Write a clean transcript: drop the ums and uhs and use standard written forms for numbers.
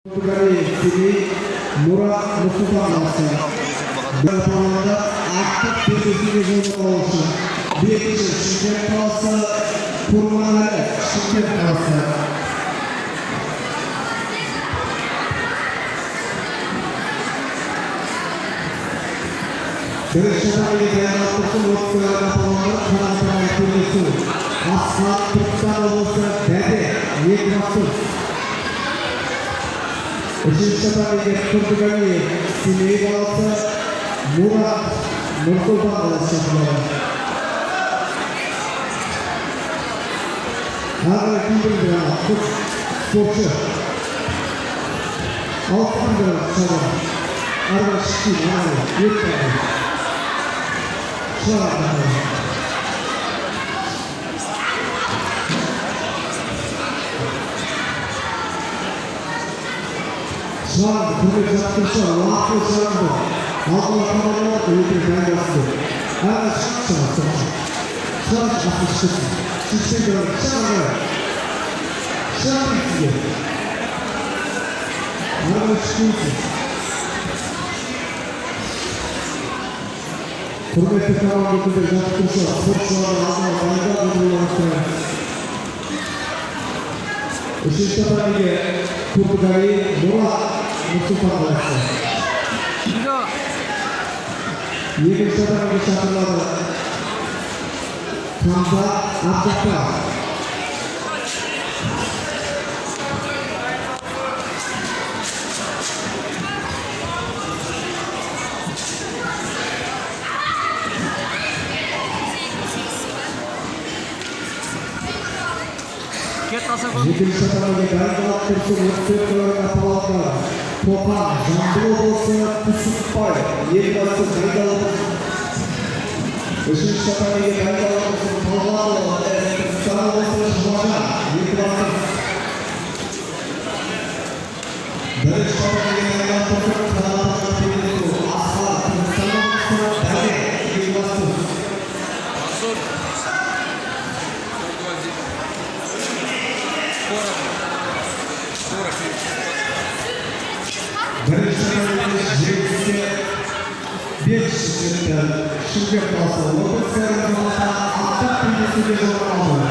Семей, Мұрат, Нұр-Сұлтан қаласы. Бір палуандар ақтық белдесуге жолдама алушы. Бесінші, Шымкент қаласы, Құрманәлі, Шымкент қаласы. Бірінші татамиге даярлап тұрсын 30 килограмм палуандар, қанат белдесу. Асхат, Түркістан облысы, Дәде, Екібастұз. Үшінші татамиге Тұрдығалиев, Семей қаласы, Мұрат, Нұр-Сұлтан қаласы шақырылады. Ары қарай күйдіріңдер, ана, спортшы. Алыстаңдар, шабан. Ары қарай шықпейді, ары қарай, өтті ары қарай. Шығар ары қарай. Шығарыңдар, құрметті жаттықтырушылар, уақытылы шығарыңдар. Алдын ала хабарлап, өздері дайындалсын деп. Ары қарай шығар, шығар, шығар, астына шығсын. Шешпей шығар ары қарай. Шығар деймін сізге. Ары қарай шықпайсыз. Құрметті команда өкілдері, жаттықтырушылар, спортшыларды алдын ала дайындап отыруларын сұраймыз. Үшінші татамиге Тұрдығали Мұрат, Нұр-Сұлтан қаласы. Екінші татамиге шақырылады Хамзат Абжаппар. Кет қалса. Екінші татамиге дайындалып тұрсын 34 килограмм палуандар. Тоқан, Жамбыл облысы, Түсіпбай, Елбасы, дайындалып тұрсын. Үшінші татамиге дайындалып тұрсын Талғатұлы, Түркістан облысы, Жұмажан, Екібастұз. Бірінші татамиге дайындалып тұрсын қанат белдесу. Асқар, Түркістан облысы, Дәме, Екібастұз. Мансур. 40. 40. Бірінші татамиге жеңіске бес жігіттер, Шымкент қаласы, 30 килограмм салмақта ақтық белдесуге жолдама алды.